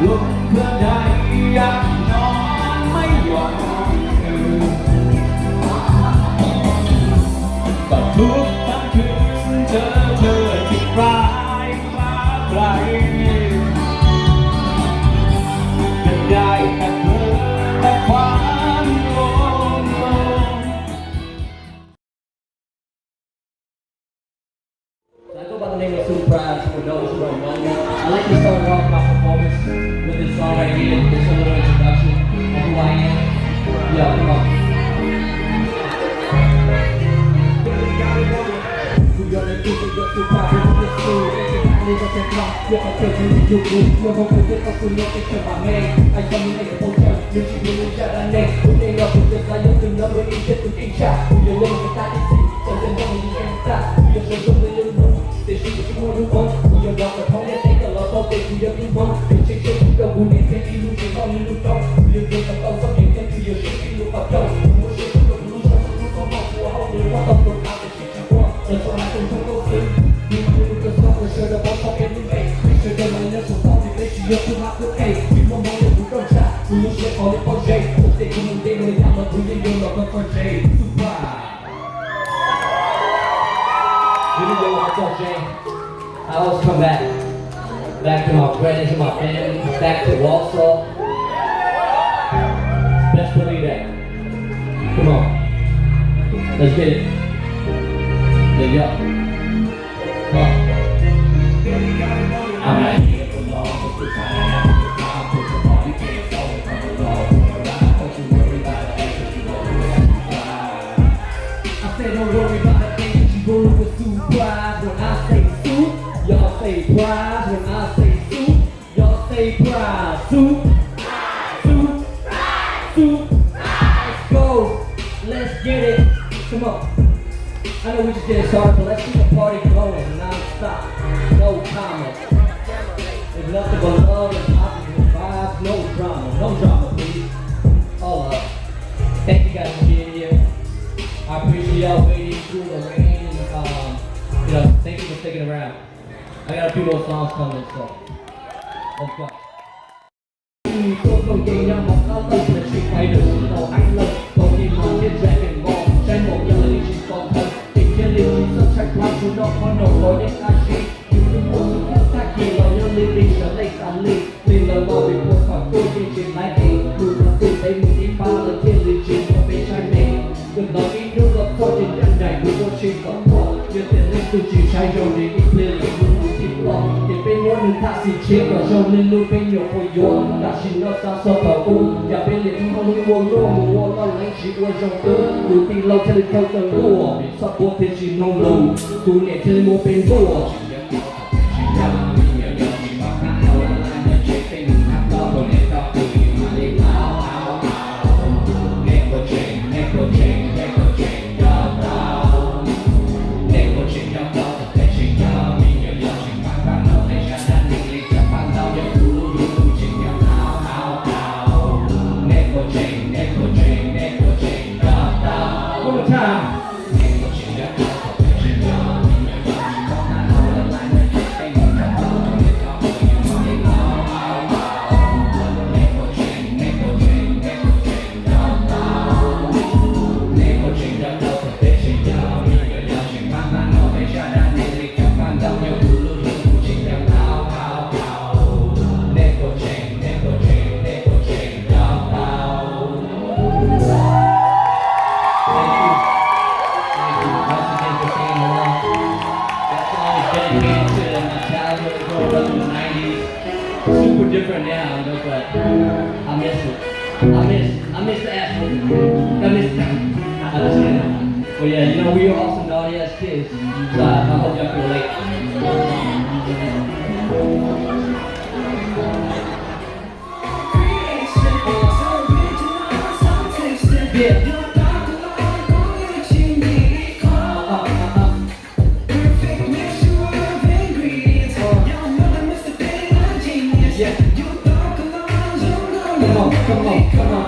Khơi dãi ăn nón mấy giọt mưa. Và thuốc thắm khuyên chớ thơ chỉ phai phá phai. Đêm dài tắt mưa tắt khoáng lông lông. So I go by the name of Super Surprise for those who don't know me. I like to start off my performance with this song right here. It's a little introduction of who I am. Yeah, come on. Back to my friends, to my family, back to Wausau. Best believe that. Come on. Let's get it. There you go. Come on. I'm not here for long. I say don't worry about a thing, she rolling with Super Pride. When I say Sup, y'all say Pride. When I say Sup, y'all say Pride. Sup, Sup, Sup. Let's go. Let's get it. Come on. I know we just getting started, but let's keep the party going non-stop. No commas. It's nothing but love and positive vibes. No drama. No drama, please. All up. Thank you guys for being here. I appreciate y'all waiting through the rain. And, um, you know, thank you for sticking around. I got a few more songs coming, so let's go. Tus ntawd ib hnub los txog ces ncaj nraim mus ua si kom tuag, yog tias leej twg tsis saib zoo ces ib pliag lawm hnub mus thib ploj. Ces peb muab nws thaj xim tshiab kom zoo li lub peb nyuam quav yuav. Tam sim no xa xov thaum ub, yam peb liam thoob hauj lwm ua luaj mus ua loj leeb tsis ua zoo twg. Tus tij laug thiaj li thawj tawm tuaj, vim txhoj puab thiaj tsis mloog lus, tus niam thiaj li muab peb ntuas. One more time. Thank you. Thank you once again for singing along. That song is dedicated to my childhood growing up in the nineties. Super different now, you know, but I miss it. I miss, I miss the Asheville. I miss, I miss it. But yeah, you know, we were also naughty as kids, so I, I hope y'all can relate. Yeah. Uh, uh, uh. Yeah. Come on, come on, come on.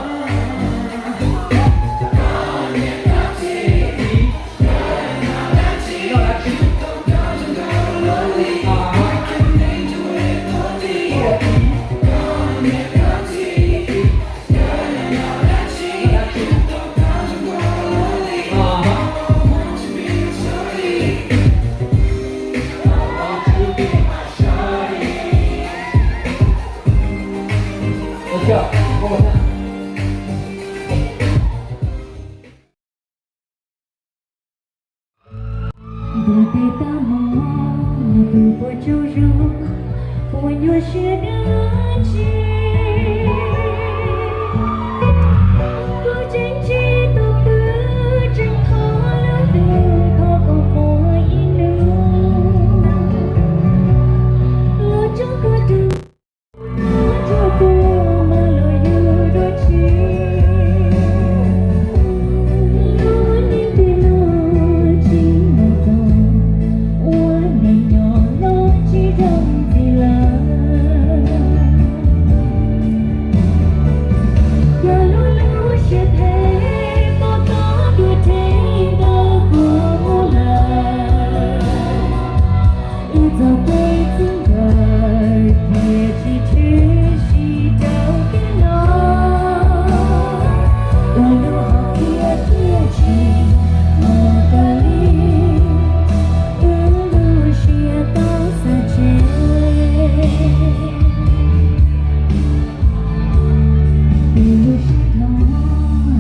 Tsaug zog, puas nyuaj siab dab tsi? Kuv tseem tsis tau pw, tseem thov lub twg thov kom muaj ib hnub los tso koj rau, tso kuv mas los yug dua tshiab. Lub neej twg los tsis mus rau, ua neej nyob los tsis zoo ntxiv lawm. Yog lub lub siab phem pom tau dua rhe ntawm kuv mus lawm. Wb txoj kev txij nkawm thiaj tsis tshwm sim rau kev no. Ua lub hom phiaj thiaj tsis mus raws li wb lub siab tau xav tseg. Wb lub siab dhos,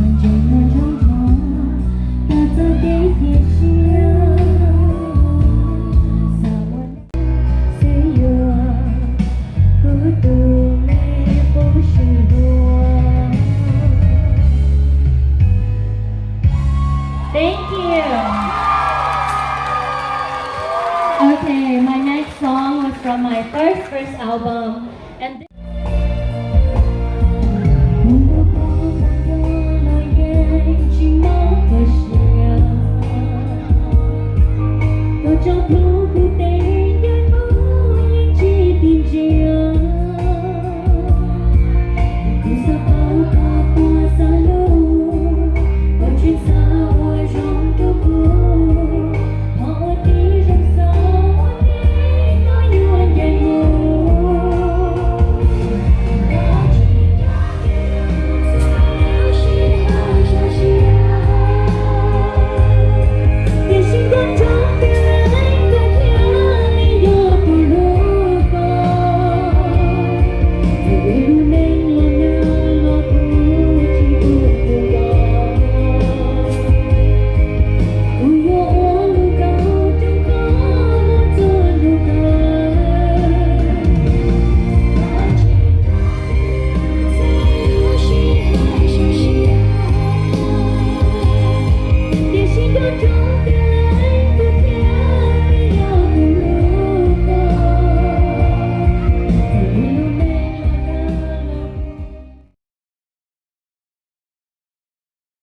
ntseeg los zoo dhos, tag txoj kev cia siab. Xav ua neej xwb yuav kuv tus me qub sib hlub. Thank you. Okay, my next song was from my first, first album, and